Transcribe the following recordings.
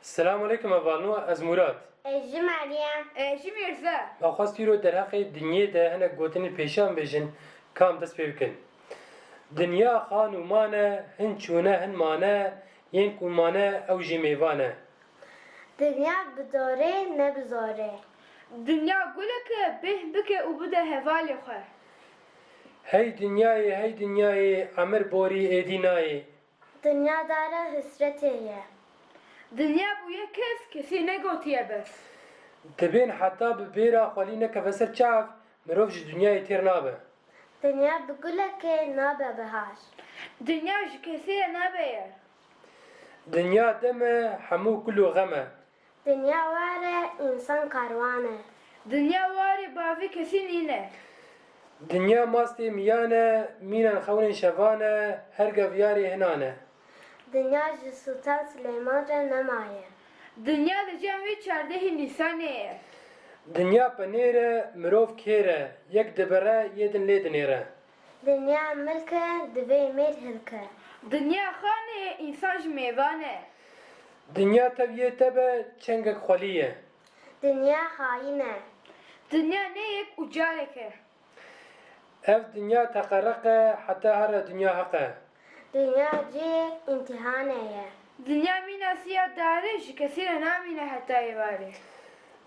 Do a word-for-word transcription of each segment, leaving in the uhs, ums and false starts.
Selamun aleykum hevalno, ez Murad. Ez jî Meryem. Ez jî Mîrze. Me xwest îro derheqê dinyê de hinek gotinên pêşiyan bêjin, ka em dest pê bikin. Dinya xan û man e, hin çûne hin mane, yên ku mane ew jî mêvan e. Dinya bi dorê ne bi zorê. Dinya gulek e, bêhn bike û bide hevalê xwe. Hey dinyayê, hey dinyayê, emir borî êdî nayê. Dinya dara hisretê ye. Dinya bûye kes, kesî negotiye bes. Dibên heta bi bêra xwelî nekeve ser çav, mirov ji dinyayê têr nabe. Dinya bi gulekê nabe bihar. Dinya ji kesî re nabe yer. Dinya dem e, hemû kul û xem e. Dinya war e, însan karwan e. Dinya warê bavê kesî nîne. Dinya mastê miyan e, mînan xewnên şevan e, her geviyarê hinan e. Dinya ji Sultan Silêman re nemaye. Dinya li cem wê çardehê Nîsanê ye. Dinya penêr e, mirov kêr e, yek dibire, yê din lê dinêre. Dinya milk e, divê mêr hilke. Dinya xan e, însan jî mêvan e. Dinya tev yê te be, çengek xwelî ye. Dinya xayîn e. Dinya ne yek û carek e. Ev dinya teqereq e, heta here dinya heq e. Dinya cihê îmtîhanê ye. Dinya mîna siya darê ji kesî re namîne heta êvarê.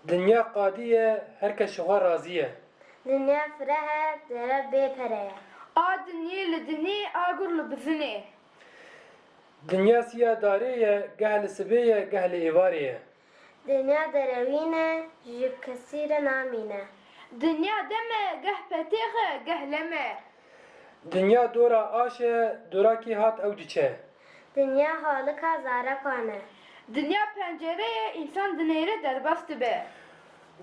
Dinya qadî ye, her kes ji xwe razî ye. Dinya fireh e, dere bê pere ye. A dinyê li dinê, a gur li bizinê. Dinya siya darê ye, geh li sibê ye, geh li êvarê ye. Dinya derewîn e, ji kesî re namîne. Dinya dem e, geh petêx e, geh lem e. Dinya dora aş e, dora kê hat ew diçe. Dinya halika zarekan e. Dinya pencere ye, însan dinêre derbas dibe.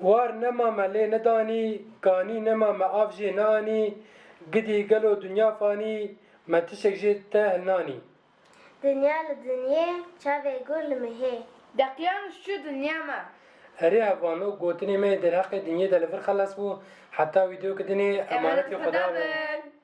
War nema me lê nedanî, kanî nema me av jê neanî, gidî gelo dinya fanî, me tiştek jê te hilnanî. Dinya li dinyê, çavê gur li mihê. Deqiyan û şû dinya me. Erê hevalno, gotinê me yê derheqê dinyê de li vir xelas bû. Heta vîdeoyeke dinê, emanetî Xuda bin.